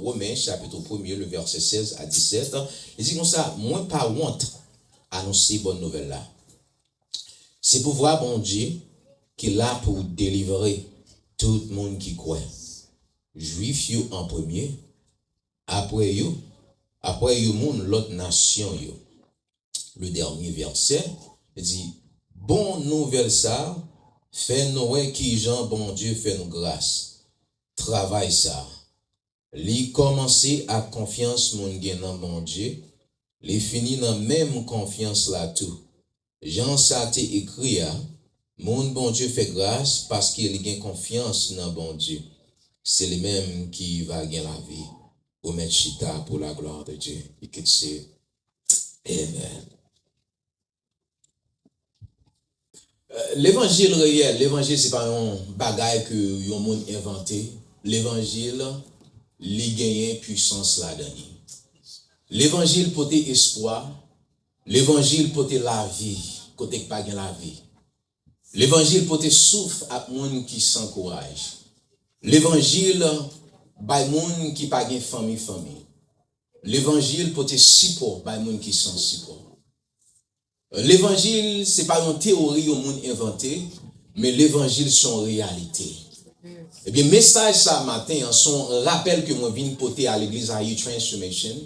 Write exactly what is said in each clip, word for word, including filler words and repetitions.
Women, chapit premye, le vèsè sèz a disèt, li di konsa, mwen pa wont anonse bòn nouvèl la. Se pouvwa Bondye ki la pou delivre tout moun ki kwè. Jwif yo an premye, apre yo, apre yo moun lòt nasyon yo. Le dènye vèsè, li di, bon nouvèl sa a fè nou wè kijan Bondye fè nou gras. Travay sa a, li kòmanse ak konfyans moun gen nan Bondye, li fini nan menm konfyans la tou. Jan sa te ekri a, moun Bondye fè gras paske li gen konfyans nan Bondye. Se li menm ki va gen lavi. Ou mèt chita pour la gloire de Dieu. Li kit se. Amen. Levanjil reyèl, levanjil se pa yon bagay ke yon moun envante. Levanjil, li genyen pwisans ladan li. Levanjil pote espwa, levanjil pote lavi kote k pa gen lavi. Levanjil pote souf ak moun ki san kouraj. Levanjil bay moun ki pa gen fanmi fanmi. Levanjil pote sipò bay moun ki san sipò. Levanjil se pa yon teyori yon moun envante, men levanjil se yon reyalite. Ebyen, mesaj sa maten an se yon rapèl ke mwen vin pote a legliz Haï Transformation,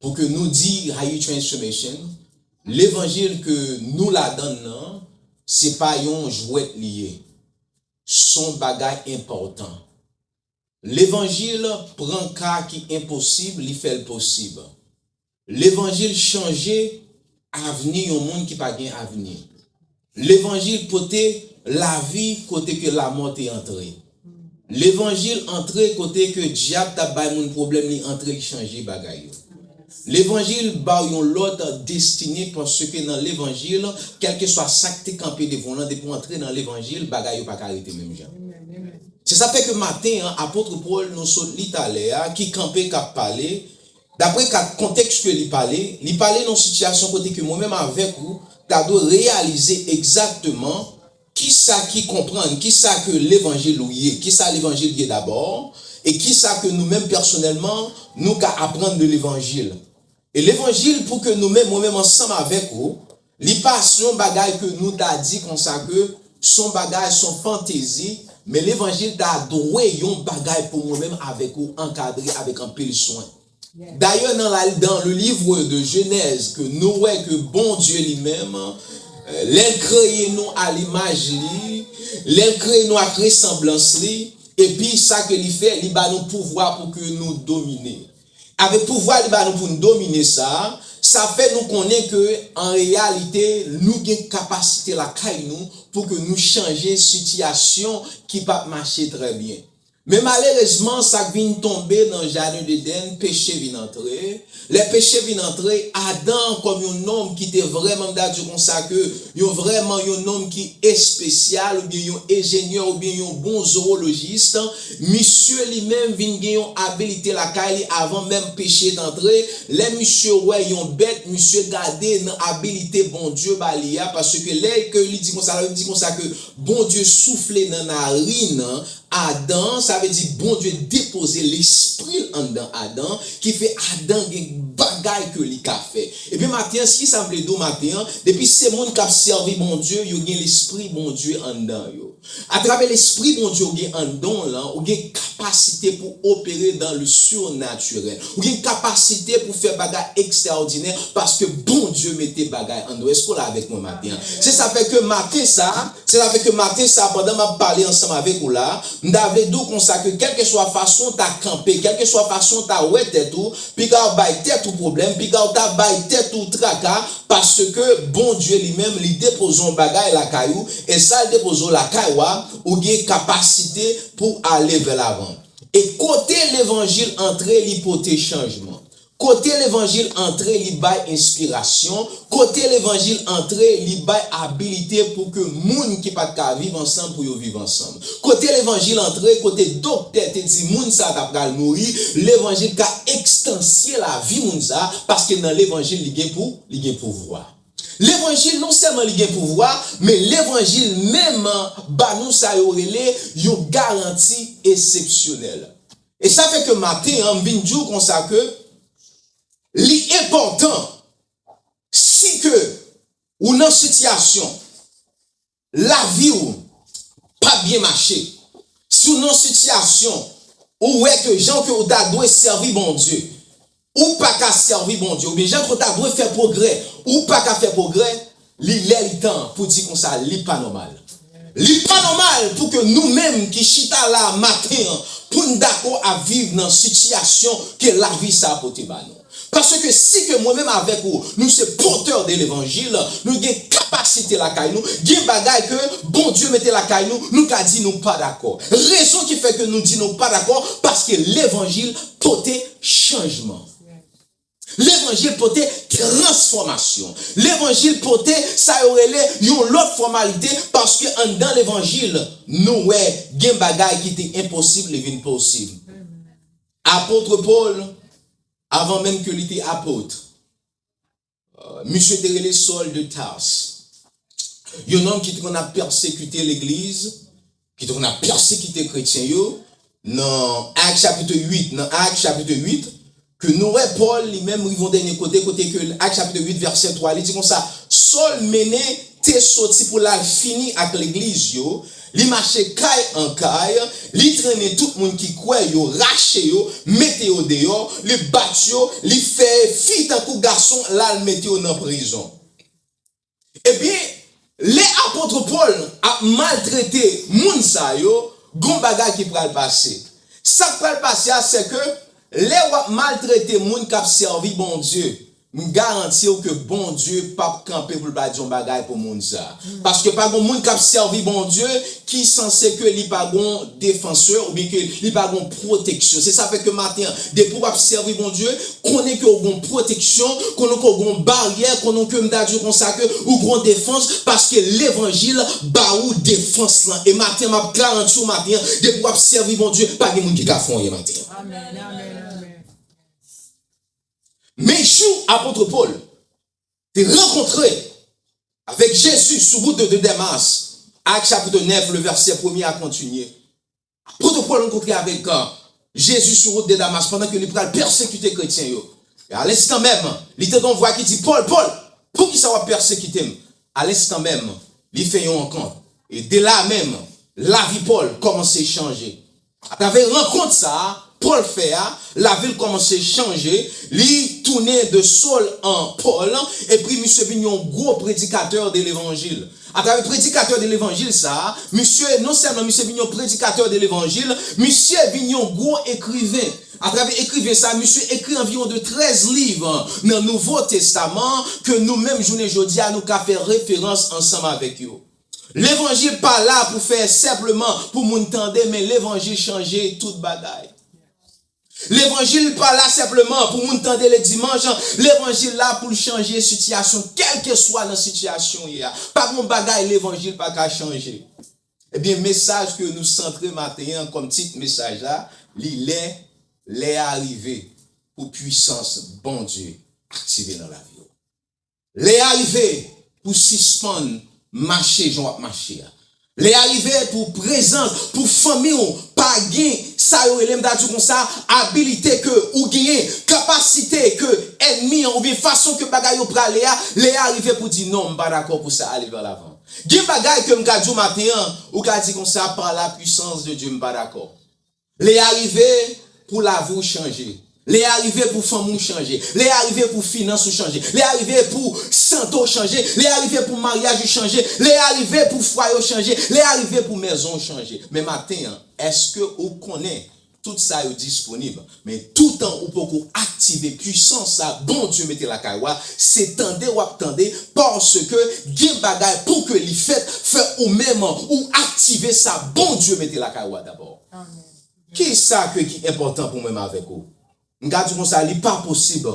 pou ke nou di Haï Transformation, levanjil ke nou ladann nan, se pa yon jwèt li ye. Se yon bagay enpòtan. Levanjil pran ka ki enposib, li fè l posib. Levanjil chanje avni yon moun ki pa gen avni. Levanjil pote lavi kote ke lamò te antre. Levanjil antre kote ke dyab t ap bay moun pwoblèm, li antre, li chanje bagay yo. Levanjil ba w yon lòt destine, paske nan levanjil, kèlkeswa sa k te kanpe devan w lan, depi w antre nan levanjil, bagay yo pa ka rete menm jan. Se sa fè ke maten an, apot Pòl, nou sot li talè a, ki kanpe, k ap pale, dapre ka, kontèks ke li pale, li pale nan sitiyasyon kote ke mwen menm avèk ou, ta dwe reyalize egzakteman kisa ki konprann, kisa ke levanjil ou ye, kisa levanjil ye dabò, e kisa ke nou menm pèsonèlman, nou ka aprann de levanjil. E levanjil pou ke nou menm, mwen menm ansanm avèk ou, li pa se yon bagay ke nou ta di konsa ke se yon bagay, se yon fantezi, men levanjil ta dwe yon bagay pou mwen menm avèk ou ankadre avèk anpil swen. Dayè, nan la, dans le livre de Genèse, ke nou wè ke Bondye li menm, euh, lè l kreye nou a limaj li, lè l kreye nou ak resanblans li, epi sa ke li fè, li ba nou pouvwa pou ke nou domine. Avèk pouvwa li ba nou pou n domine sa, sa fè nou konnen ke, an reyalite, nou gen kapasite lakay nou pou ke nou chanje sitiyasyon ki p ap mache trè byen. Men malerezman, sa k vin tonbe nan jaden Edenn, peche vin antre. Lè peche vin antre, Adan, kòm yon nonm ki te vrèman, m ta di w konsa ke, yon vrèman yon nonm ki espesyal, oubyen yon enjenyè, oubyen yon bon zowolojis, misye li menm vin gen yon abilite lakay li avan menm peche t antre. Lè misye wè yon bèt, misye gade nan abilite Bondye ba li a, paske lè ke li di konsa, li di konsa ke Bondye soufle nan narin Adan, sa vle di Bondye depoze lespri l anndan Adan, ki fè Adan gen bagay ke li ka fè. Ebyen, maten an, kisa m vle di w maten an, depi se moun k ap sèvi Bondye, yo gen lespri Bondye anndan yo. Atravè lespri Bondye ou gen anndan w lan, ou gen kapasite pou opere dans le surnaturel. Ou gen kapasite pou fè bagay ekstraòdinè paske Bondye mete bagay anndan w. Èske w la avèk mwen maten an? Se sa fè ke maten sa, se sa fè ke maten sa, pandan m ap pale ansanm avèk ou la, m ta vle di w konsa ke kèlkeswa fason w ta kanpe, kèlkeswa fason w ta wè tèt ou, piga w bay tèt ou pwoblèm, piga w ta bay tèt ou traka, paske Bondye li menm, li depoze yon bagay lakay ou, e sa l depoze w lakay ou a, ou gen kapasite pou w ale vè lavan. E kote levanjil antre, li pote chanjman. Kote levanjil antre, li bay enspirasyon. Kote levanjil antre, li bay abilite pou ke moun ki pa t ka viv ansanm, pou yo viv ansanm. Kote levanjil antre, kote doktè te di moun sa ta pral mouri, levanjil ka ekstansye lavi moun sa, paske nan levanjil li gen pou, li gen pouvwa. Levanjil non sèlman li gen pouvwa, men levanjil menm ba nou sa yo rele yon garanti eksepsyonèl. E sa fè ke maten an, m vin di w konsa ke li enpòtan, si ke ou nan sitiyasyon lavi w pa byen mache, si w nan sitiyasyon ou wè ke jan ke ou ta dwe sèvi Bondye, ou pa ka sèvi Bondye, oubyen jan ke w ta dwe fè pwogrè, ou pa ka fè pwogrè, li lè li tan pou di konsa li pa nòmal. Li pa nòmal pou ke nou menm ki chita la maten an, pou n dakò ap viv nan sitiyasyon ke lavi sa a pote ba nou. Paske si ke mwen menm avèk ou, nou se pòtè de levanjil, nou gen kapasite lakay nou, gen bagay ke Bondye mete lakay nou, nou ka di nou pa dakò. Rezon ki fè ke nou di nou pa dakò, paske levanjil pote chanjman. Levanjil pote transfòmasyon. Levanjil pote sa yo rele yon lòt fòmalite, paske anndan levanjil, nou wè gen bagay ki te enposib, li vin posib. Apot Pòl, avan menm ke li te apot, euh, misye te rele Sòl de Tas. Yon nonm ki te konn ap pèsekite legliz, ki te konn ap pèsekite kretyen yo, nan Ak chapit uit, nan Ak chapit uit, ke nou wè Pòl li menm rive yon dènye kote, kote ke Ak chapit uit vèsè twa, li di konsa, Sòl mennen te soti pou l al fini ak legliz yo, li mache kay an kay, li trennen tout moun ki kwè yo, rache yo, mete yo deyò, li bat yo, li fè fi tankou gason, l al mete yo nan prizon. Ebyen, lè apot Pòl ap maltrete moun sa yo, gon bagay ki pral pase. Sa k pral pase a, se ke lè w ap maltrete moun k ap sèvi Bondye, m garanti w ke Bondye p ap kanpe pou l pa di yon bagay pou moun sa. Paske pa gon moun k ap sèvi Bondye ki sanse ke li pa gon defansè oubyen ke li pa gon pwoteksyon. Se sa fè ke maten an, depi w ap sèvi Bondye, konnen ke w gon pwoteksyon, konnen ke w gon baryè, konnen ke m ta di w konsa ke ou gon defans, paske levanjil ba ou defans lan. E maten an, m ap garanti w maten an, depi w ap sèvi Bondye, pa gen moun ki ka fè w anyen maten an. Amèn, amèn, amèn. Men jou apot Pòl te rankontre avèk Jezi sou wout de, de Damas, Ak chapit nèf, le vèsè premye a kontinye. Apot Pòl rankontre avèk, euh, Jezi sou wout de Damas pandan ke li pral pèsekite kretyen yo. E alenstan menm, li tande yon vwa ki di, Pòl, Pòl, poukisa w ap pèsekite m? Alenstan menm, li fè yon rankont. E de la menm, lavi Pòl kòmanse chanje. Atravè rankont sa a, Pòl fè a, lavi l kòmanse chanje, li tounen de Sòl an Pòl, epi misye vin yon gwo predikatè de levanjil. Atravè predikatè de levanjil sa a, misye, non sèlman misye vin yon predikatè de levanjil, misye vin yon gwo ekriven. Atravè ekriven sa a, misye ekri anviwon de trèz liv nan Nouvo Testaman ke nou menm jounen jodi a, nou ka fè referans ansanm avèk yo. Levanjil pa la pou fè senpleman pou moun tande, men levanjil chanje tout bagay. Levanjil pa la senpleman pou moun tande ledimanch, levanjil la pou l chanje sitiyasyon, kèlkeswa nan sitiyasyon w ye a. Pa gen yon bagay levanjil pa ka chanje. Ebyen, mesaj ke nou santre maten an kòm tit mesaj la, li lè, lè a rive pou pwisans Bondye aktive nan lavi w. Lè a rive pou sispann mache jan w ap mache a. Lè a rive pou prezans, pou fanmi w pa gen sa yo rele, m ta di w konsa, abilite ke ou genyen, kapasite ke ènmi an oubyen fason ke bagay yo prale a, lè a rive pou di non, m pa dakò pou sa, ale vè lavan. Gen bagay ke m ka di w maten an, ou ka di konsa, par la puissance de Dieu, m pa dakò. Lè a rive pou lavi w chanje. Lè a rive pou fanmi w chanje. Lè a rive pou finans ou chanje. Lè a rive pou sante w chanje. Lè a rive pou maryaj ou chanje. Lè a rive pou fwaye w chanje. Lè a rive pou mezon w chanje. Men maten an, èske ou konnen tout sa yo disponib? Men toutan ou poko aktive pwisans sa Bondye mete lakay ou a, se tande w ap tande, paske gen bagay pou ke li fèt, fè ou menm ou aktive sa Bondye mete lakay ou a dabò. Amèn. Kisa ke ki enpòtan pou mwen avèk ou? M ka di konsa, li pa posib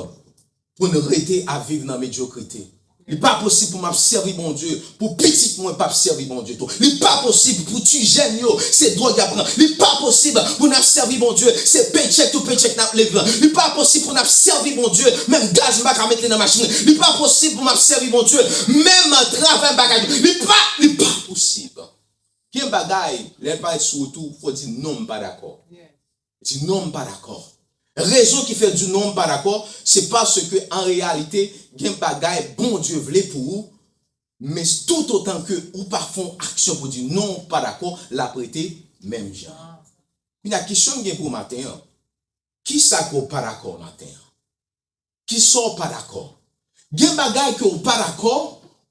pou n rete ap viv nan medyokrite. Li pa posib pou m ap sèvi Bondye, pou pitit mwen p ap sèvi Bondye tou. Li pa posib pou ti jèn yo, se dwòg y ap pran. Li pa posib pou n ap sèvi Bondye, se paycheck to paycheck n ap leve. Li pa posib pou n ap sèvi Bondye, menm gaz m pa ka mete nan machin. Li pa posib pou m ap sèvi Bondye, menm travay m pa ka. Li pa, li pa posib. Gen bagay, lè l parèt sou wout ou, fò w di non, m pa dakò. Di non, m pa dakò. Rezon ki fè l di non, m pa dakò, se paske an reyalite, gen bagay Bondye vle pou ou, men toutotan ke ou pa fè yon aksyon pou di non, m pa dakò, l ap rete menm jan. Kounye a, kesyon m gen pou w maten an, kisa ke w pa dakò maten an? Kisa w pa dakò? Gen bagay ke w pa dakò,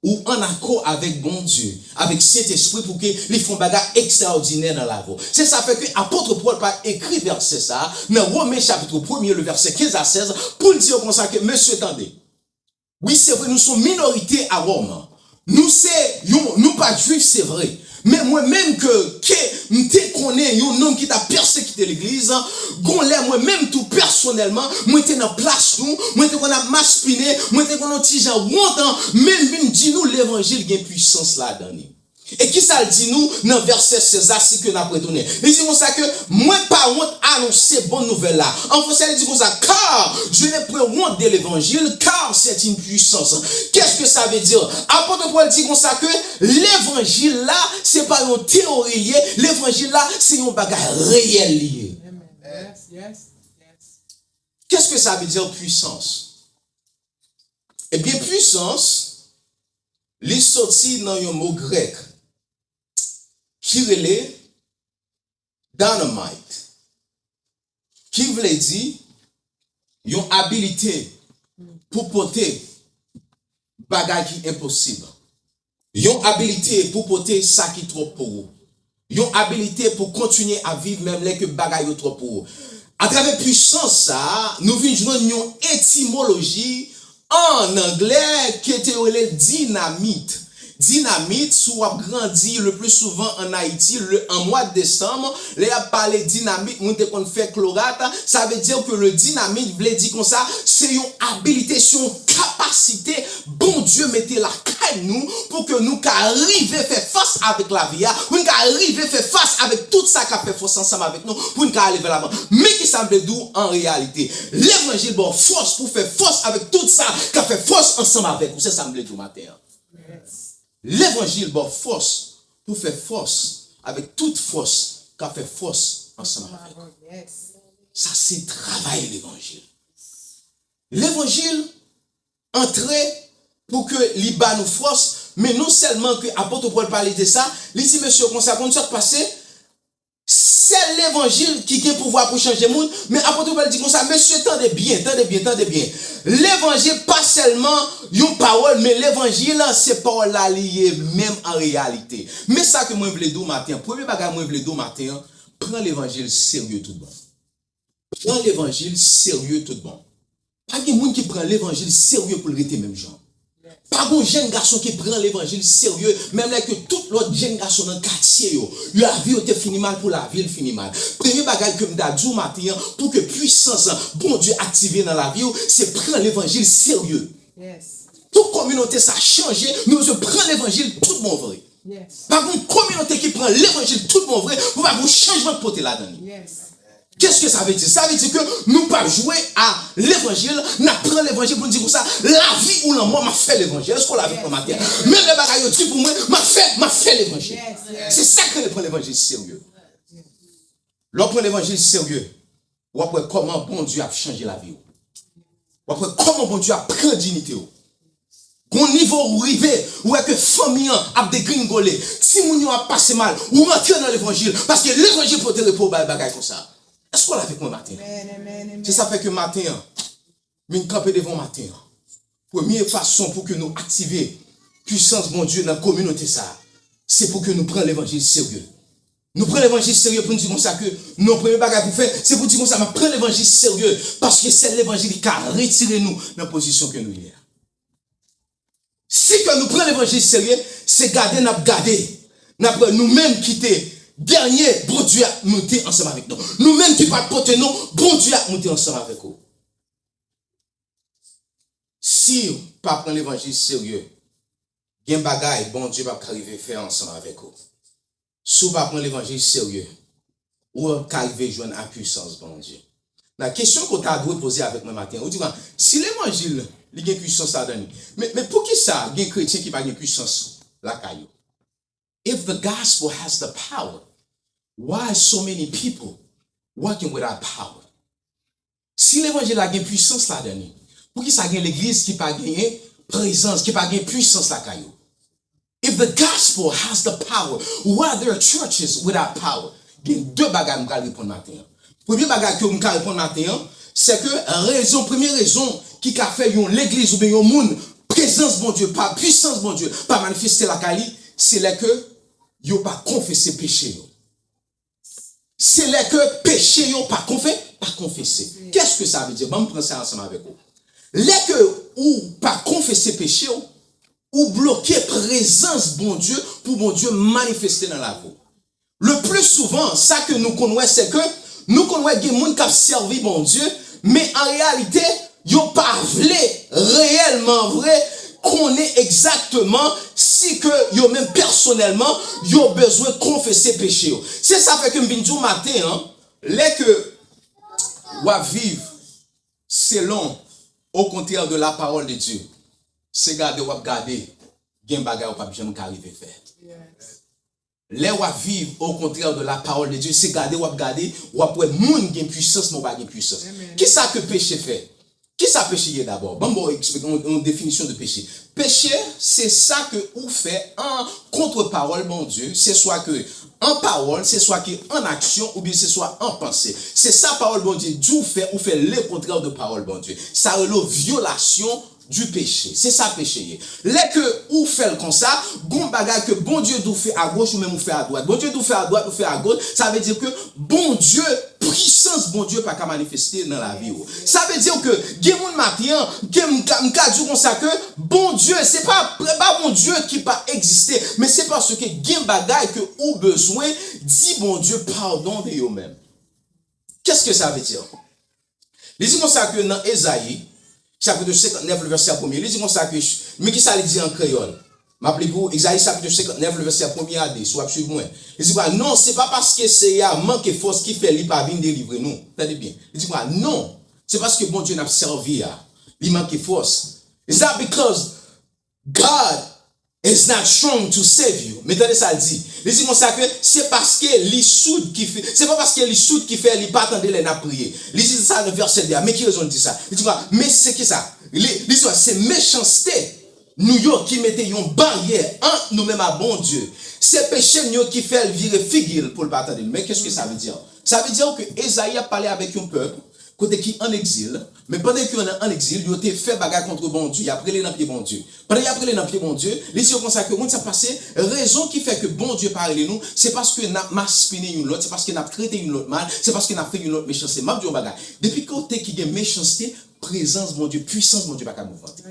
ou ann akò avèk Bondye, avèk Sentespri pou ke li fè yon bagay ekstraòdinè nan lavi w. Se sa fè ke apot Pòl pa ekri vèsè sa a nan Women chapit premye, le vèsè kenz a sèz, pou l di yo konsa ke, mesye, tande. Wi, se vre, nou se yon minorite a Wòm. Nou se yon, nou pa Jwif, se vre. Men mwen menm ke, ke m te konnen yon nonm ki t ap pèsekite legliz, gon lè mwen menm tou pèsonèlman, mwen te nan plas nou, mwen te konn ap maspinen, mwen te konn yon ti jan wont, men m vin di nou levanjil gen pwisans ladan li. E kisa l di nou nan vèsè sèz la, si ke n ap retounen? Li di konsa ke, mwen pa wont anonse bon nouvèl la. An fransè, li di konsa, car je n'ai point honte de l'évangile, car c'est une puissance. Qu'est-ce que ça veut dire? Apot Pòl di konsa ke levanjil la, se pa yon teyori li ye, levanjil la, se yon bagay reyèl li ye. Amen. Yes, yes, yes. Qu'est-ce que ça veut dire, puissance? Ebyen, pwisans, li soti nan yon mo grèk ki rele dynamite, ki vle di yon abilite pou pote bagay ki enposib. Yon abilite pou pote sa ki twòp pou ou. Yon abilite pou kontinye ap viv menm lè ke bagay yo twòp pou ou. Atravè pwisans sa a, nou vin jwenn yon etimoloji an anglè ke te yo rele dinamit. Dinamit, si w ap grandi le pli souvan ann Ayiti, le, an mwa desanm, lè y ap pale dinamit, moun te konn fè klorat, sa vle di ke le dinamit vle di konsa, se yon abilite, se yon kapasite Bondye mete lakay nou pou ke nou ka rive fè fas avèk lavi a, pou n ka rive fè fas avèk tout sa k ap fè fòs ansanm avèk nou, pou n ka ale vè lavan. Men kisa m vle di w an reyalite? Levanjil ba w fòs pou fè fòs avèk tout sa k ap fè fòs ansanm avèk ou. Se sa m vle di w maten an. Levanjil ba w fòs pou fè fòs avèk tout fòs k ap fè fòs ansanm avèk ou. Sa se travay levanjil. Levanjil antre pou ke li ba nou fòs, men non sèlman ke apot Pòl pale de sa, li di mesye yo konsa, konn sa k pase? Sèl levanjil ki gen pouvwa pou chanje moun, men apot Pòl di konsa, mesye, tande byen, tande byen, tande byen. Levanjil pa sèlman yon pawòl, men levanjil se pawòl la li ye menm an reyalite. Men sa ke mwen vle di w maten an, premye bagay mwen vle di w maten an, pran levanjil serye tout bon. Pran levanjil serye tout bon. Pa gen moun ki pran levanjil serye pou l rete menm jan. Pa gon jèn gason ki pran levanjil serye, menm lè ke tout lòt jèn gason nan katye yo, lavi yo te fini mal pou lavi l fini mal. Premye bagay ke m ta di w maten an, pou ke pwisans Bondye aktive nan lavi w, se pran levanjil serye. Tout kominote sa chanje, nou bezwen pran levanjil tout bon vre. Pa gen yon kominote ki pran levanjil tout bon vre pou pa gen yon chanjman k pote ladan li. Qu'est-ce que ça veut dire? Sa vle di ke nou p ap jwe a levanjil, n ap pran levanjil pou n di konsa, lavi ou lanmò, m ap fè levanjil. Èske w la avèk mwen maten an? Menm lè bagay yo di pou mwen, m ap fè, m ap fè levanjil. Se sa k rele pran levanjil serye. Lè w pran levanjil serye, w ap wè kòman Bondye ap chanje lavi w. W ap wè kòman Bondye ap pran diyite w. Gon nivo ou rive, ou wè ke fanmi an ap degringole, timoun yo ap pase mal, ou rantre nan levanjil, paske levanjil pote repo bay bagay konsa. Èske w la avèk mwen maten an? Se sa fè ke maten an, vin kanpe devan w maten an. Premye fason pou ke nou aktive pwisans Bondye nan kominote sa a, se pou ke nou pran levanjil serye. Nou pran levanjil serye pou n di konsa ke, non, premye bagay pou fè, se pou di konsa, m ap pran levanjil serye, paske sèl levanjil ki ka retire nou nan pozisyon ke nou ye a. Si ke nou pran levanjil serye, se gade n ap gade, n ap wè nou menm ki te dènye Bondye ap moute ansanm avèk nou. Nou menm ki pa t pote non, Bondye ap moute ansanm avèk ou. Si w pa pran levanjil serye, gen bagay Bondye p ap ka rive fè ansanm avèk ou. Si w pa pran levanjil serye, ou p ap ka rive jwenn a pwisans Bondye. Nan kesyon ke w ta dwe poze avèk mwen maten, ou di, si levanjil li gen pwisans ladan li, men, men poukisa gen kretyen ki pa gen pwisans lakay yo? If the gospel has the power, why so many people Walking without power. Si levanjil la gen pwisans ladan li, poukisa gen legliz ki pa genyen prezans, ki pa gen pwisans lakay yo? If the gospel has the power, why are there churches without power? Gen de bagay m pral reponn maten an. Premye bagay ke m ka reponn maten an, se ke rezon, premye rezon ki ka fè yon legliz oubyen yon moun, prezans Bondye pa, pwisans Bondye pa manifeste lakay li, se lè ke yo pa konfese peche yo. Se lè ke peche yo pa konfe, pa konfese. Qu'est-ce que ça veut dire? Ban m pran sa ansanm avèk ou. Lè ke ou pa konfese peche w, ou bloke prezans Bondye pou Bondye manifeste nan lavi w. Le plus souvent, sa ke nou konn wè, se ke nou konn wè gen moun k ap sèvi Bondye, men an reyalite, yo pa vle reyèlman vre konnen egzakteman si ke yo menm pèsonèlman, yo bezwen konfese peche yo. Se sa fè ke m vin di w maten an, lè ke w ap viv selon, au contraire de la parole de Dieu, se gade w ap gade, gen bagay ou p ap janm ka rive fè. Lè w ap viv au contraire de la parole de Dieu, se gade w ap gade, w ap wè moun gen pwisans, men w pa gen pwisans. Kisa ke peche fè? Kisa peche ye dabò? Ban m ba w eksplike yon, yon definisyon de peche. Peche, se sa ke ou fè an kont pawòl Bondye, se swa ke an pawòl, se swa ke an aksyon, oubyen se swa an panse. Se sa pawòl Bondye di w fè, ou fè le contraire de pawòl Bondye. Sa rele w vyolasyon du péché. Se sa peche ye. Lè ke ou fè l konsa, gon bagay ke Bondye di w fè agoch, ou menm ou fè adwat. Bondye di w fè adwat, ou fè agoch, sa vle di ke Bondye, pwisans Bondye pa ka manifeste nan lavi w. Sa vle di ke gen moun maten an, gen m ka, m ka di w konsa ke Bondye, se pa, pa Bondye ki pa egziste, men se paske gen bagay ke ou bezwen di Bondye padon de yo menm. Qu'est-ce que ça veut dire? Li di konsa ke nan Ezayi, chapit senkantnèf, le vèsè premye, li di konsa ke, men kisa li di an kreyòl? M ap li pou ou, Ezayi chapit senkantnèf, le vèsè premye a de, si w ap swiv mwen. Li di kwa, non, se pa paske Seyè a manke fòs ki fè li pa vin delivre nou. Tande byen. Li di kwa, non, se paske Bondye n ap sèvi a, li manke fòs. It's not because God is not strong to save you. Men tande sa l di. Li di konsa ke se paske li soud ki fè, se pa paske li soud ki fè li pa tande lè n ap priye. Li di sa nan vèsè de a. Men ki rezon l di sa? Li di kwa? Men se ki sa? Li, li di kwa? Se mechanste nou yo ki mete yon baryè ant nou menm a Bondye. Se peche n yo ki fè l vire figi l pou l pa tande nou. Men qu'est-ce que ça veut dire? Sa vle di ke Ezayi ap pale avèk yon pèp kote ki an egzil, men pandan ke yo nan an egzil, yo te fè bagay kont Bondye, y ap rele nan pye Bondye. Pandan y ap rele nan pye Bondye, li di yo konsa ke, moun sa pase, rezon ki fè ke Bondye pa rele nou, se paske n ap maspinen youn lòt, se paske n ap trete youn lòt mal, se paske n ap fè youn lòt mechanste. M ap di yon bagay, depi kote ki gen mechanste, prezans Bondye, pwisans Bondye pa ka mouvmante.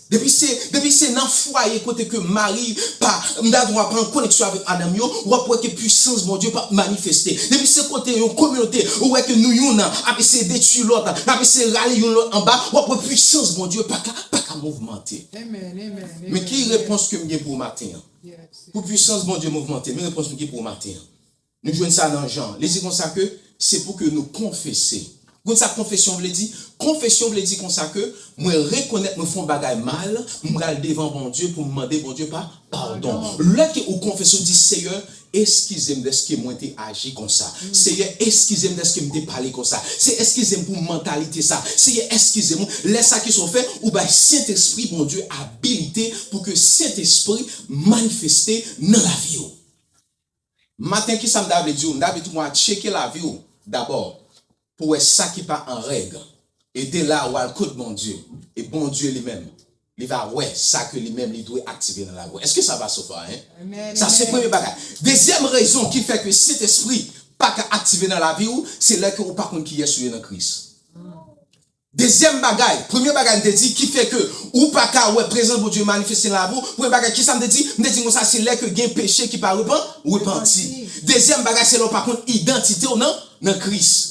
Depi se, depi se nan fwaye kote ke mari pa, m ta di w ap an koneksyon avèk madanm yo, w ap wè ke pwisans Bondye p ap manifeste. Depi se kote yon kominote, ou wè ke nou youn ap eseye detwi lòt, n ap eseye rale youn lòt anba, w ap wè pwisans Bondye pa ka, pa ka mouvmante. Men ki repons ke m gen pou w maten an? Pou pwisans Bondye mouvmante, men repons m gen pou w maten an. Nou jwenn sa nan Jan. Li di konsa ke se pou ke nou konfese. Konn sa konfesyon vle di? Konfesyon vle di konsa ke mwen rekonèt mwen fè yon bagay mal, m pral devan Bondye pou m mande Bondye pa, padon. Lè ke ou konfese, ou di, Seyè, eskize m dèske mwen te aji konsa. Seyè, eskize m dèske m te pale konsa. Se eskize m pou mantalite sa. Seyè, eskize m. Lè sa ki sa w fè, ou bay Sentespri Bondye abilite pou ke Sentespri manifeste nan lavi w. Maten, kisa m ta vle di w? M ta vle di w a tcheke lavi w dabò pou wè sa ki pa an règ. E de la, w al kot Bondye. E Bondye li menm, li va wè sa ke li menm li dwe aktive nan lavi w. Èske sa va so far, en? Sa se premye bagay. Dezyèm rezon ki fè ke Sentespri pa ka aktive nan lavi w, se lè ke ou pa konn kiyès ou ye nan Kris. Dezyèm bagay, premye bagay m te di ki fè ke ou pa ka wè prezans Bondye manifeste nan lavi w, premye bagay, kisa m te di? M te di konsa, se lè ke gen peche ki pa repan, repanti. Dezyèm bagay, se lè w pa konn idantite w nan, nan Kris.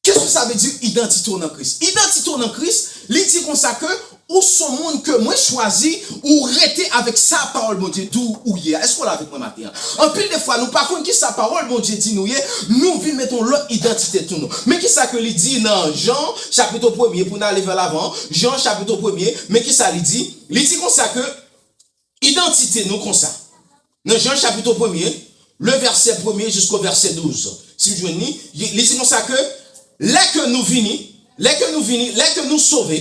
Qu'est-ce que ça veut dire, idantite w nan Kris? Idantite w nan Kris, li di konsa ke ou se yon moun ke mwen chwazi, ou rete avèk sa pawòl Bondye di w ou ye a. Èske w la avèk mwen maten an? Anpil de fwa, nou pa konn kisa pawòl Bondye di nou ye, nou vin mete yon lòt idantite sou nou. Men kisa ke li di nan Jan, chapit premye, pou n ale vè lavan, Jan, chapit premye, men kisa li di? Li di konsa ke idantite nou konsa. Nan Jan, chapit premye, le vèsè premye jisko vèsè douz. Si w jwenn li, li di konsa ke lè ke nou vini, lè ke nou vini, lè ke nou sove,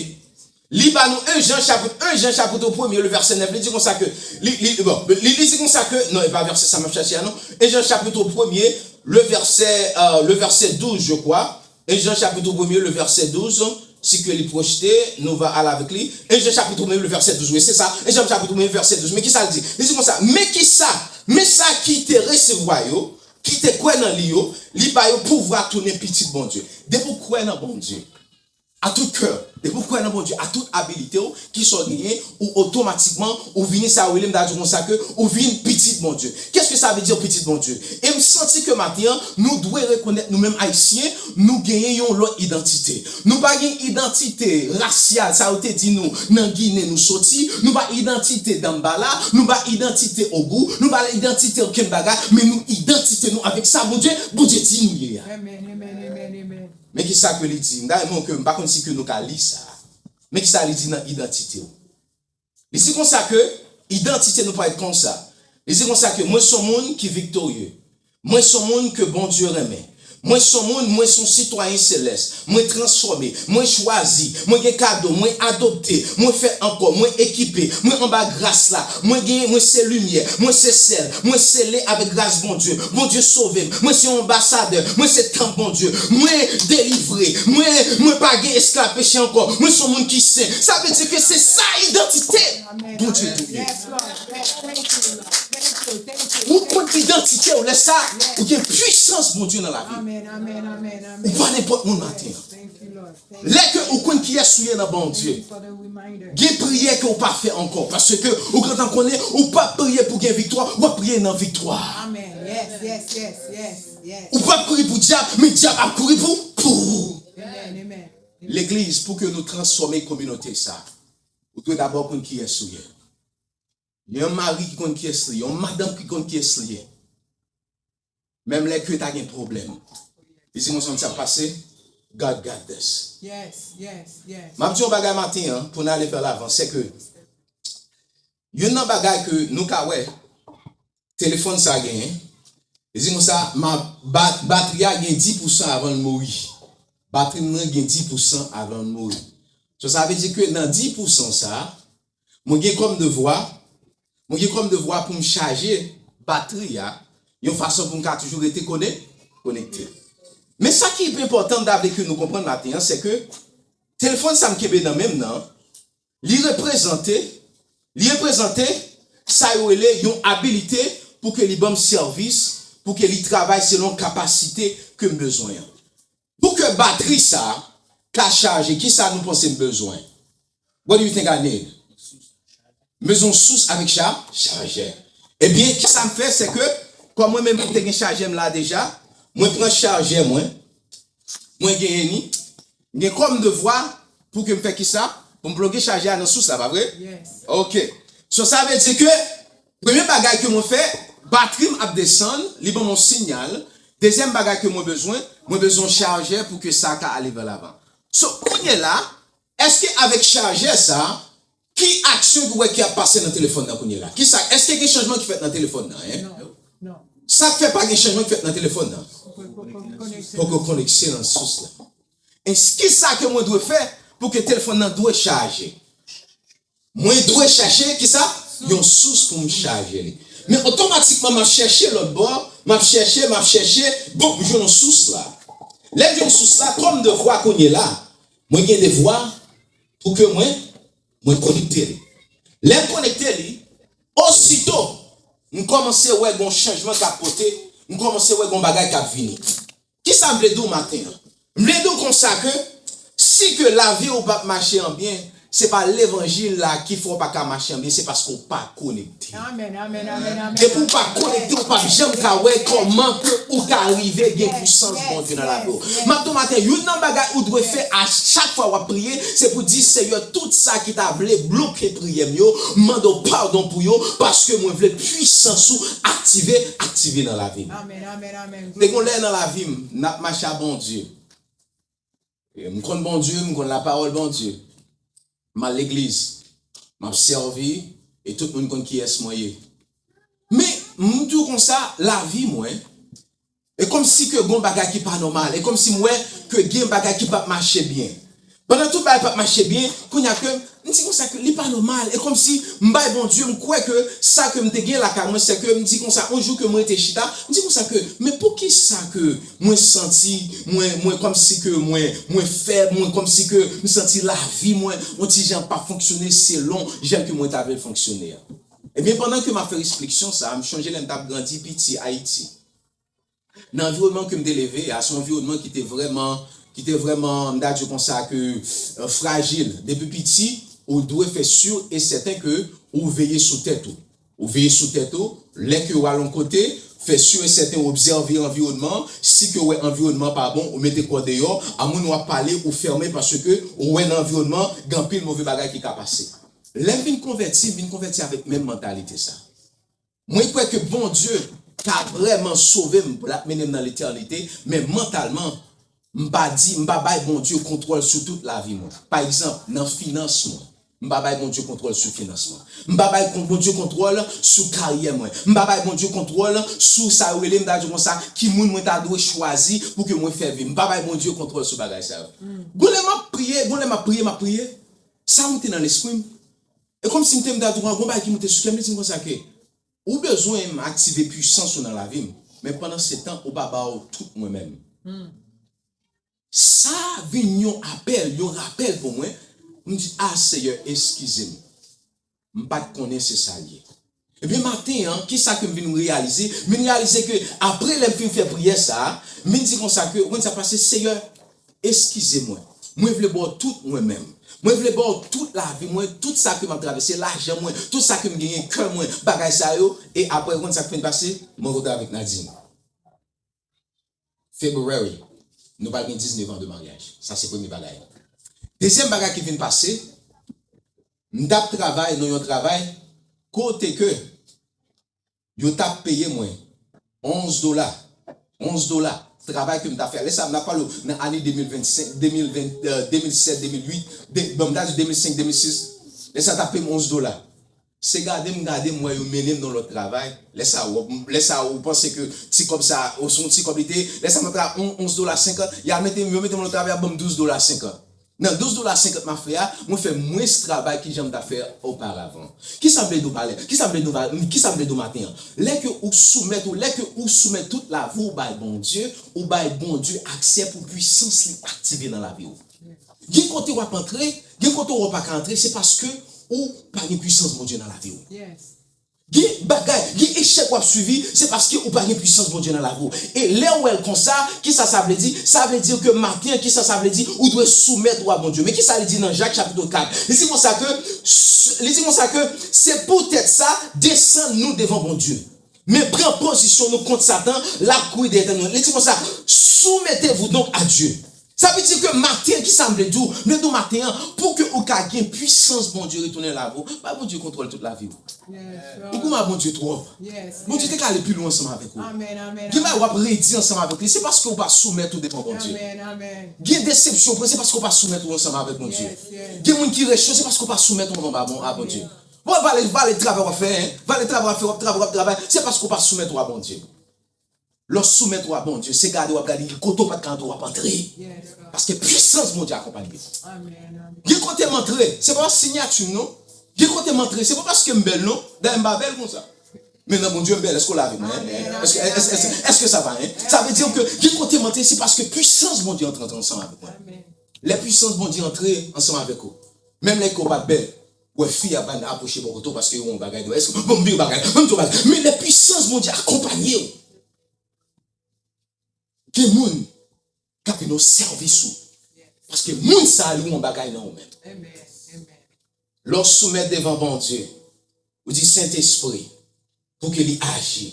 li ba nou en Jan chapit, en Jan chapit premye, le vèsè nèf, li di konsa ke, li, li, bon, li, li di konsa ke, non, e pa vèsè sa m ap chache a, non. En Jan chapit premye, le vèsè, euh, le vèsè douz, je crois. En Jan chapit premye, le vèsè douz, si ke li pwojte, nou va al avèk li. En Jan chapit premye, le vèsè douz, wi, se sa. En Jan chapit premye, vèsè douz. Men kisa l di? Li di konsa, men kisa, men sa ki te resevwa yo, ki te kwè nan li yo, li ba yo pouvwa tounen pitit Bondye. Depi w kwè nan Bondye, a tout kè, depi w kwè nan Bondye, a tout abilite w, kisa w genyen, ou otomatikman, ou vini sa yo rele, m ta di konsa ke, ou vin pitit Bondye. Qu'est-ce que ça veut dire, pitit Bondye? E m santi ke maten an, nou dwe rekonèt nou menm Ayisyen, nou genyen yon lòt idantite. Nou pa gen idantite rasyal, sa yo te di nou nan Ginen nou soti, nou pa idantite Danmbala, nou pa idantite Ogou, nou pa idantite okenn bagay, men nou idantite nou avèk sa Bondye, Bondye di nou ye a. Amen, amen, amen, amen. Men kisa ke li di? M ta renmen ke, m pa konn si ke nou ka li sa. Men kisa li di nan idantite w. Li di konsa ke idantite nou pa et konsa. Li di konsa ke mwen se yon moun ki viktorye. Mwen se yon moun ke Bondye renmen. Mwen se yon moun, mwen se yon sitwayen selès. Mwen transfòme, mwen chwazi, mwen gen kado, mwen adopte, mwen fèt ankò, mwen ekipe, mwen anba gras la, mwen gen, mwen se limyè, mwen se sèl, mwen sele avèk gras Bondye. Bondye sove m. Mwen se yon anbasadè. Mwen se tanp Bondye. Mwen delivre. Mwen, mwen pa gen esklav peche ankò. Mwen se yon moun ki sen. Sa vle di ke se sa idantite Bondye nou ye. Ou konn idantite w, lè sa, ou gen pwisans Bondye nan lavi w. Ou pa nenpòt moun maten an. Lè ke ou konn kiyès ou ye nan Bondye, gen priyè ke ou pa fè ankò, paske ou gentan konnen ou p ap priye pou gen viktwa, w ap priye nan viktwa. Ou p ap kouri pou dyab, men dyab ap kouri pou, pou ou. Legliz, pou ke nou transfòme kominote sa, ou dwe dabò konn kiyès ou ye. Yon mari ki konn kiyès li ye, yon madanm ki konn kiyès li ye. Menm lè ke ta gen pwoblèm. Li di konsa, sa pase, God got this. Yes, yes, yes. M ap di yon bagay maten an, pou n ale vè lavan, se ke youn nan bagay ke nou ka wè, telefòn sa genyen, li di konsa, ma, ba, batri a gen dis pousan avan l mouri. Batri m nan gen dis pousan avan l mouri. So, sa vle di ke nan dis pousan sa, mwen gen kòm devwa, mwen gen kòm devwa pou m chaje batri a, yon fason pou m ka toujou rete kone-, konekte. Men sa ki enpòtan, m ta vle ke nou konprann maten an, se ke telefòn sa m kenbe nan men m nan, li reprezante, li reprezante sa yo rele yon abilite pou ke li ban m sèvis, pou ke li travay selon kapasite ke m bezwen an. Pou ke batri sa ka chaje, kisa nou panse m bezwen? What do you think I need? M bezwen yon sous avèk cha-, chajè. Ebyen, kisa m fè, se ke, kòm mwen menm mwen te gen chajè m la deja, mwen pran chajè mwen, mwen genyen ni, m gen kòm devwa pou ke m fè kisa? Pou m ploge chajè a nan sous la, pa vre? Yes. Ok. So, sa vle di ke, premye bagay ke mwen fè, batri m ap desann, li ban m yon siyal. Dezyèm bagay ke mwen bezwen, mwen bezwen yon chajè pou ke sa ka ale vè lavan. So, kounye la, èske avèk chajè sa, ki aksyon ki w wè ki ap pase nan telefòn nan kounye la? Kisa, èske gen chanjman ki fèt nan telefòn nan, en? Non, non. Sa k fè pa gen chanjman ki fèt nan telefòn nan? Poko, poko konekte. Poko konekte nan sous la. E kisa ke mwen dwe fè pou ke telefòn nan dwe chaje? Mwen dwe chèche kisa? Yon sous pou m chaje li. Men otomatikman, m ap chèche lòt bò, m ap chèche, m ap chèche, bon, m jwenn yon sous la. Lè m jwenn sous la, kòm devwa kounye la, mwen gen devwa pou ke mwen, mwen konekte li. Lè m konekte li, osito, m kòmanse wè gon chanjman k ap pote, m kòmanse wè gon bagay k ap vini. Kisa m vle di w maten an? M vle di w konsa ke, si ke lavi w p ap mache an byen, se pa levanjil la ki fè w pa ka mache an byen, se paske w pa konekte. Amen, amen, amen, amen. Depi w pa konekte, w p ap janm ka wè kòman ke ou ka rive gen pwisans Bondye nan lavi w. M ap di w maten, youn nan bagay ou dwe fè a chak fwa w ap priye, se pou di, Seyè, tout sa ki ta vle bloke priyè m yo, m mande w padon pou yo, paske mwen vle pwisans ou aktive, aktive nan lavi m. Amen, amen, amen. Te gon lè nan lavi m, n ap mache a Bondye. E m konn Bondye, m konn lapawòl Bondye. M al legliz, m ap sèvi, e tout moun konn kiyès mwen ye. Men, M di w konsa, lavi mwen, e kòmsi ke gon bagay ki pa nòmal, e kòmsi m wè ke gen bagay ki p ap mache byen. Pandan tout bagay p ap mache byen, kounye a ke m di konsa ke li pa nòmal, e kòmsi m bay Bondye, m kwè ke sa ke m te gen lakay mwen, se ke m di konsa, yon jou ke m rete chita, m di konsa ke, men poukisa ke mwen santi, mwen, mwen kòmsi ke mwen, mwen fèb, mwen kòmsi ke m santi lavi mwen, yon ti jan pa fonksyone selon jan ke mwen ta vle l fonksyone a. Ebyen, pandan ke m ap fè refleksyon sa a, m chonje lè m t ap grandi piti Ayiti. Nan anviwònman ke m te leve a, se yon anviwònman ki te vrèman, ki te vrèman, m ta di w konsa ke, euh, frajil. Depi piti, ou dwe fè si e sèten ke ou veye sou tèt ou. Ou veye sou tèt ou, lè ke w al yon kote, fè si e sèten ou obsève anviwònman an, si ke w wè anviwònman an pa bon, ou mete kò deyò, a moun w ap pale, ou fèmen paske ou wè nan anviwònman an, gen anpil move bagay ki ka pase. Lè m vin konvèti, m vin konvèti avèk menm mantalite sa. Mwen kwè ke Bondye ka vrèman sove m, pou l ap mennen m nan letènite, men mantalman, m pa di, m pa bay Bondye kontwòl sou tout lavi mwen. Pa egzanp, nan finans mwen, m pa bay Bondye kontwòl sou finans mwen. M pa bay kon-, Bondye kontwòl sou karyè mwen. M pa bay Bondye kontwòl sou sa yo rele, m ta di konsa, ki moun mwen ta dwe chwazi pou ke mwen fè vi m. M pa bay Bondye kontwòl sou bagay sa yo. Gon lè m ap priye, gon lè m ap priye, m ap priye. Sa monte nan lespri m. E kòmsi m te, m ta di konsa, gon bagay ki monte sou kè m, li di m konsa ke, ou bezwen m aktive pwisans ou nan lavi m, men pandan se tan, ou pa ba w tout mwen menm. Sa vin yon apèl, yon rapèl pou mwen. M di, a, Seyè, eskize m. M pa t konnen se sa l ye. Ebyen, maten an, kisa ke m vin reyalize? M vin reyalize ke apre lè m fin fè priyè sa a, m vin di konsa ke, ou konn sa k pase, Seyè, eskize mwen. Mwen vle ba w tout mwen menm. Mwen vle ba w tout lavi mwen, tout sa ke m ap travèse, lajan mwen, tout sa ke m genyen, kè mwen, bagay sa yo. E apre, ou konn sa k fin pase? M rankontre avèk Nadine. February, nou pral gen diznèf an de maryaj. Sa se premye bagay. Dezyèm bagay ki vin pase, m t ap travay nan yon travay kote ke yo t ap peye mwen onz dola. Onz dola. Travay ke m t ap fè. Lè sa a, m ap pale w nan ane de mil vennsenk, de mil ven, euh, de mil sèt, de mil uit, de, bon, m ta di de mil senk, de mil sis. Lè sa a, t ap peye m onz dola. Se gade m gade, m wè yo mennen m nan lòt travay. Lè sa a, w ap, lè sa a, ou panse ke ti kòb sa a, ou se yon ti kòb li te ye. Lè sa a, m ap travay on, onz dola senkant. Y al mete m, yo mete m nan lòt travay, y ap ban m douz dola senkant. Nan douz dola senkant m ap fè a, mwen fè mwens travay ki jan m t ap fè oparavan. Kisa m vle di w, palè? Kisa m vle di w, kisa m vle di w maten an? Lè ke ou soumèt ou, lè ke ou soumèt tout lavi w bay Bondye, ou bay Bondye aksè pou pwisans li aktive nan lavi w. Gen kote w ap antre, gen kote w pa ka antre, se paske ou pa gen pwisans Bondye nan lavi w. Gen bagay, gen echèk w ap sibi, se paske ou pa gen pwisans Bondye nan lavi w. E lè w wè l konsa, kisa sa vle di? Sa vle di ke maten an, kisa sa vle di? Ou dwe soumèt ou a Bondye. Men kisa li di nan Jak chapit kat? Li di konsa ke, li di konsa ke, se poutèt sa, desann nou devan Bondye. Men pran pozisyon nou kont Satan, l ap kouri dèyè tèt nou. Li di konsa, soumettez-vous donc à Dieu. Sa vle di ke maten, kisa m vle di w? M vle di w maten an, pou ke ou ka gen pwisans Bondye retounen lavi w, bay Bondye kontwòl tout lavi w. Ou goumen ak Bondye twòp. Bondye te ka ale pi lwen ansanm avèk ou. Gen bagay w ap redi ansanm avèk li, se paske ou pa soumèt ou devan Bondye. Gen desepsyon w pran, se paske ou pa soumèt ou ansanm avèk Bondye. Gen moun ki rejte w, se paske ou pa soumèt ou anba bon, a Bondye. Bon, valè, valè travay w ap fè, hein? Valè travay w ap fè, w ap travay, w ap travay, se paske ou pa soumèt ou a Bondye. Lè w soumèt ou a Bondye, se gade w ap gade, gen kote w pa t ka antre, w ap antre. Paske pwisans Bondye akonpanye w. Gen kote m antre, se pa siyati m non. Gen kote m antre, se pa paske m bèl non. Dayè m pa bèl konsa. Men nan Bondye m bèl, èske w la avè mwen? Èske, èske, èske, èske sa va, hein? Sa vle di ke gen kote m antre, se paske pwisans Bondye antre, antre ansanm avèk mwen. Lè pwisans Bondye antre ansanm avèk ou, menm lè ke w pa t bèl, w wè fi ap vin apwoche bò kote w paske yo wè yon bagay, di w, èske, bon, m vin yon bagay, bon, m di yon bagay. Men lè pwisans Bondye akonpanye w, gen moun k ap vin yon sèvis ou. Paske moun sa a li yon bagay nan ou menm. Lè w soumèt devan Bondye, ou di, Sentespri, pou ke li aji.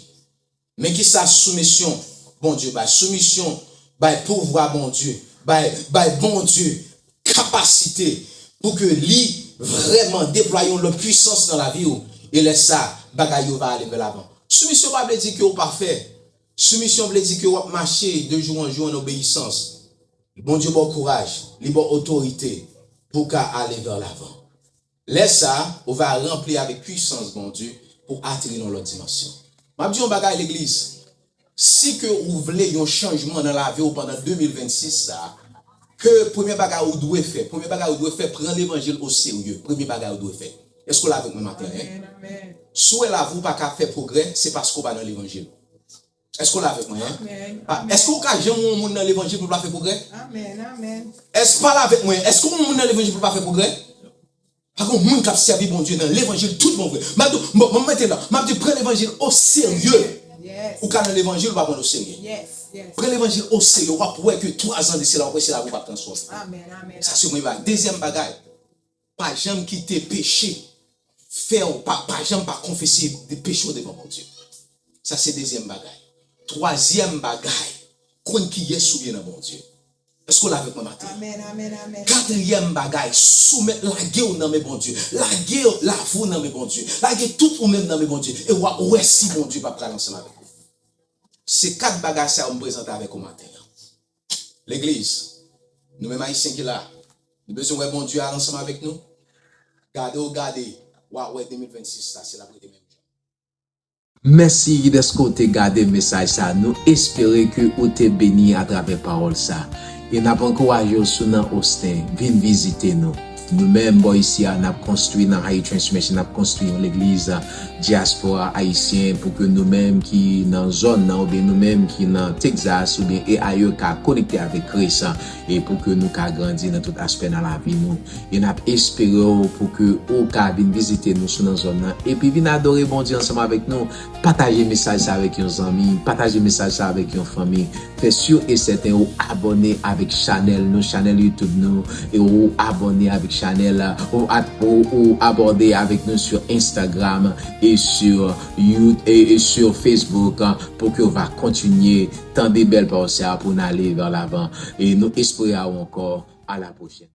Men kisa soumisyon Bondye bay? Soumisyon bay pouvwa Bondye, bay, bay Bondye kapasite pou ke li vrèman deplwaye yon lòt pwisans nan lavi w. E lè sa, bagay yo va ale vè lavan. Soumisyon pa vle di ke w pafè. Soumisyon vle di ke w ap mache de jou an jou an obeyisans. Bondye ba w kouraj, li ba w otorite pou w ka ale vè lavan. Lè sa a, ou va ranpli avèk pwisans Bondye pou ateri nan yon lòt dimansyon. M ap di yon bagay legliz. Si ke ou vle yon chanjman nan lavi w pandan de mil vennsis sa, ke premye bagay ou dwe fè, premye bagay ou dwe fè, pran levanjil o serye. Premye bagay ou dwe fè. Èske w la avèk mwen maten an? Si w wè lavi w pa ka fè pwogrè, se paske w pa nan levanjil. Èske w la avèk mwen? Èske w ka janm wè yon moun nan levanjil pou l pa fè pwogrè? Èske w pa la avèk mwen? Èske w wè yon moun nan levanjil pou l pa fè pwogrè? Pa gen moun k ap sèvi Bondye nan levanjil tout bon vre. M ap di, bon, bon, mete la. M ap di, pran levanjil o serye. Ou ka nan levanjil, ou pa pran l o serye. Pran levanjil o serye, w ap wè ke twa zan de sila, w ap wè si lavi w p ap transfòme. Sa se premye bagay. Dezyèm bagay, pa janm kite peche fè w pa, pa janm pa konfese de peche w devan Bondye. Sa se dezyèm bagay. Twazyèm bagay, konn kiyès ou ye nan Bondye. Èske w la avèk mwen maten? Katriyèm bagay, soumèt, lage w nan men Bondye. Lage lavi w nan men Bondye. Lage tout ou menm nan men Bondye. E w ap wè si Bondye p ap pral ansanm avèk ou. Se kat bagay sa yo m prezante avèk ou maten an. Legliz, nou menm Ayisyen ki la, nou bezwen wè Bondye al ansanm avèk nou. Gade w gade, w a wè de mil vennsis la, si l ap rete menm jan. Mèsi dèske w te gade mesaj sa. Nou espere ke ou te beni atravè pawòl sa. E n ap ankouraje w, si w nan Austin, vin vizite nou. Nou menm, bò isi a, n ap konstwi nan Haiti Transformation, n ap konstwi yon legliz dyaspora ayisyen pou ke nou menm ki nan zòn nan, oubyen nou menm ki nan Texas, oubyen e ayè, ka konekte avèk Kris, e pou ke nou ka grandi nan tout aspè nan lavi nou. E n ap espere w pou ke ou ka vin vizite nou si w nan zòn nan. Epi vin adore Bondye ansanm avèk nou. Pataje mesaj sa avèk yon zanmi, pataje mesaj sa avèk yon fanmi. Fè si e sèten ou abòne avèk chanèl nou, chanèl YouTube nou, e ou abòne avèk chanèl, ou, at- ou, ou abòne avèk nou sur Instagram e sur You- e, e sur Facebook, pou ke w va kontinye tande bèl pawòl sa pou n ale vè lavan. E nou espere a ou ankò. A la pwochèn.